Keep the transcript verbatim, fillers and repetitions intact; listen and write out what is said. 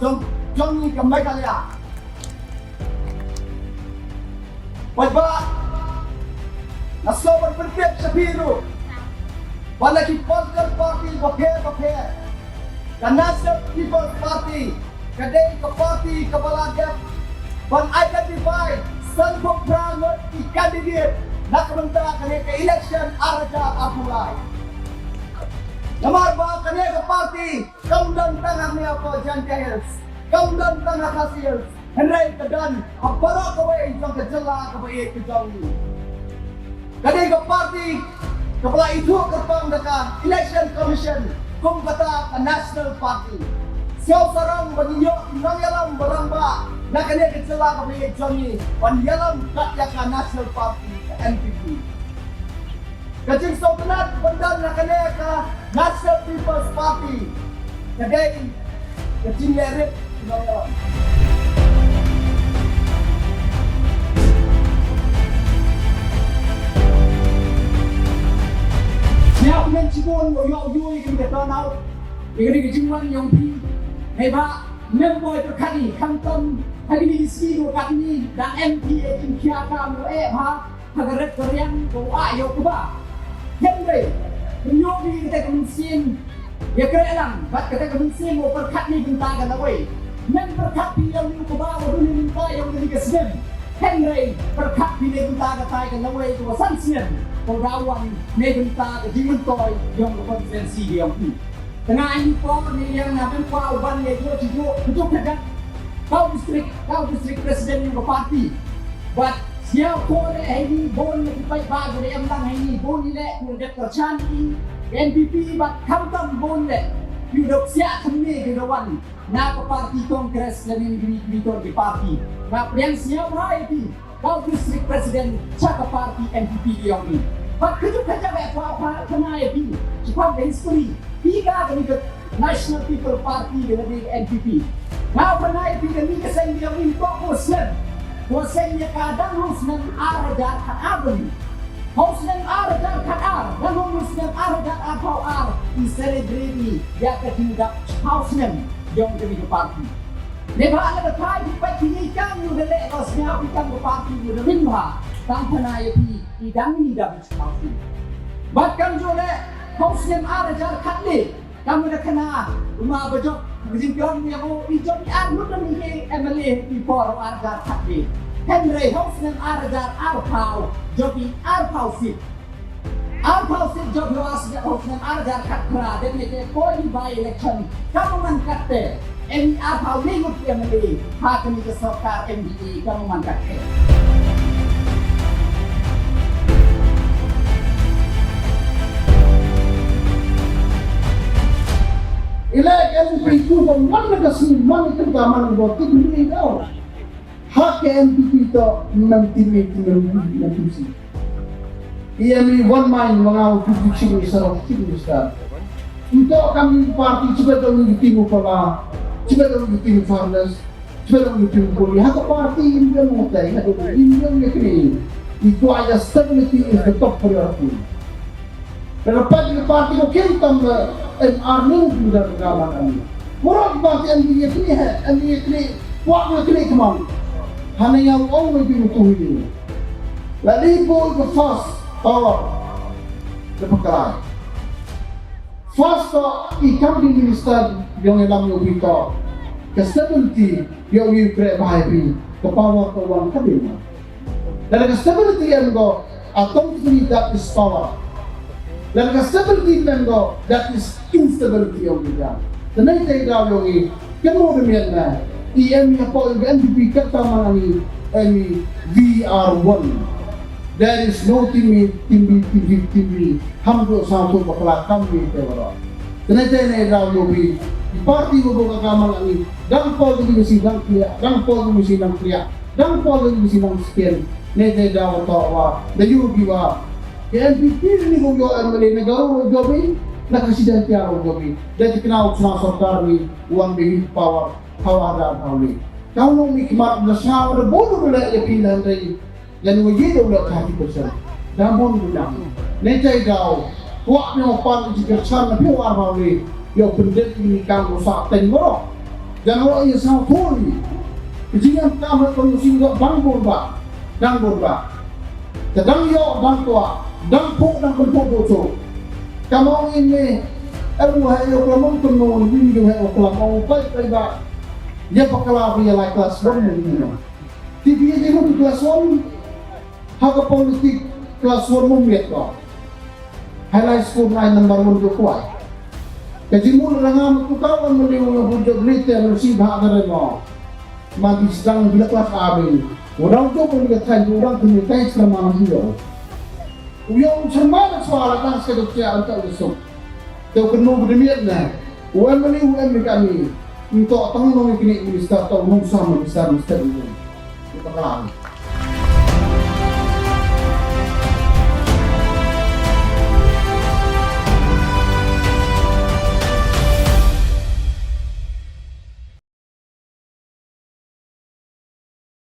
jong jong ngi ka Meghalaya. Paidbah, nga sngewbha ban pyntip sha phi ruh ba na ki political party bapher bapher, ka National People's Party ka dei ka party kaba la dep ban identify sanphew phra ngut ki candidate na ka bynta kane ka election ar hajar arphew lai. Namar ba kane ka party kam don tang hangne hapoh Jaintia Hills, kam don tang ha Khasi Hills, hynrei ka don ha baroh kawei jong ka jylla kaba ïeit ka jong ngi. Ka dei ka party kaba la ithuh kyrpang da ka Election Commission kum kata ka National Party. Sngewsarong ba ngin ïoh ki nongïalam ba rangbah na kane ka jylla kaba ïeit jong ngi ban ïalam kat ïa ka National Party, ka N P P. Ka jingsngewtynnat ban don na kane ka National People's Party ka dei ka jingleh rit ki nongïalam. Sngewbha kmen shibun, ïoh ïoh ïa kane ka turnout, ïa kane ka jingwan ïong phi. Hei ba mem boi pyrkhat ïa khamtam ha kine ki sngi ko katni da M P A in khia kam ïoh eh ba ha ka rep ka riang ko ah ïoh kaba. Hynrei, ïoh bi kata ka mynsiem ïa kre lang bad kata ka mynsiem ko pyrkhat ni bynta ka lawei. Mem pyrkhat bi ïa ïoh kaba ko dun ni bynta ïa ïoh ni ka snem. Hynrei pyrkhat bi ni bynta ka tai ka lawei ko san snem ko dawan ni bynta ka jingmyntoi ïa ka constituency ïa ïoh. Tengah ini por ni ïa nga mem kwah u ban ïa ïoh ïoh ïoh ïoh ïoh. Kau district, kau district president ïa ka party. Bad sngewthuh leh heini bun leh ki paidbah ba dei em lang heini bun leh ki dep pyrshang ïa N P P bad khamtam bun leh ki dok siah khamne ki dawan na ka party Congress lane ki ki ki party. Nga pdiang sngewbha ïa phi kau district president sha ka party N P P ïa ngi. Bad kajut kajut eh kwah kwah kane ïa phi sha ka history. Phi ka kane ka National People Party ka dei ka N P P. Nga pynai phi kane ka seng ïa ngi ko ko snem. Ko seng ïa ka dang long snem ar hajar khat ar bani. Hau snem ar hajar khat ar, dang long snem ar hajar arphew ar, i celebrate ïa ka jingdap hau snem ïong kane ka party. Ne ba la ka thai phi pat phi kam ïa ka leh ko snem phi kam ka party ïa ka ring ba. Tang pynai ïa phi i dang ni dap hau snem. Bad kam jole hau snem ar hajar khat le. Kam da khana, uma ba jop, ka jingkhlaiñ ïa u, i jop i ar lut na i M L A i por ar hajar khat le. Hynrei hau snem ar hajar arphew, jop i arphew seat. Arphew seat jop i ar hajar, hau snem ar hajar khat phra, dep ïa te poi i by election, kam man kat te. Em i arphew le ngut M L A ha kane ka sorkar M D A ka man ka theh. Ila ka N P P tu ba man ka sni man ka ta man ba tu ni ka. Ha ka N P P to man ti ni ti ni na tu si. Ïa mi wan mai ma nga u tu tu chief minister of chief minister. Nto kami party chibai dong ni tim u pala, chibai dong ni tim farmers, chibai dong ni tim poli. Ha ka party Indian mo tai, ha ka Indian ni kini. Ito aya stability is the top priority. Dapat ni party ko kin tam M R ni u pindah ke kamar kami. Murah party M D A kini hai, M D A kini, kuat ni kini kemam. Hana yang ong ni pin tu ini. Lali bol ke first power. Ke pekarai. First to i cabinet minister ïong ïalam ïong pito. Ke stability ïong ïong kre bahai pi. Ke power to wan cabinet. Lada ka stability em ko, automatically that is power. Lada ka stability em ko, that is instability of the ground. Te nai te daw ïong i, kan mo de mian na, i em i hapoh ïong N P P kat ta man ani, em i V R one. There is no timmy, timmy, timmy, timmy. Ham do sa to bakla kam ni te waro. Te nai te nai daw ïong i, i party mo ko ka man ani, dang pol di misi dang klia, dang pol di misi dang klia. Dang pol ni si nang skin ne te da wa to wa da yu bi wa. Ke N P P ni ko yo M L A na garo ro jobi na ka si dan tia ro jobi. Da ti kna u sna sorkar ni wan be ni power power da power ni. Kau no mi kmat na sa wa da bolu le ya pi lan dai. Yan wa ye da le thirty percent. Da mon du da. Ne te da wa ni wa pan ji ka san na pi wa ro ni. Yo pendek ni kang ko sa ten mo. Jan ro ïa sngewthuh ïa ka jingïam kam ha ka mynsiem, dang bun ba, dang bun ba. Te dang ïoh, dang kwah, dang phuh, dang pynphuh buh shuh. Kam ong ïa me, eh, u heh ïa u klam, ong kynmaw ïa u klam, ong peit peit ba. Ïa bakla ba ïa lai class one mo ïa me. Te phi ïa jingmut class one. Ha ka politik class one mo miet ko. Hai lai skul nai number one ko kwai. Ka jingmut rangam tu ka wan meliu na hujat lite na si bha ka remo. Ma ki sedang bila class abin. Orang tu pun ka thain orang tu ni tai selama lam dia. Uyo selama na suara dang sedo tia anta usuk. Teu kenu bedemiat na. U M L A, u M L A kami. Untuk tang nong kini minister tau nong sama minister minister ini. Kita kelam.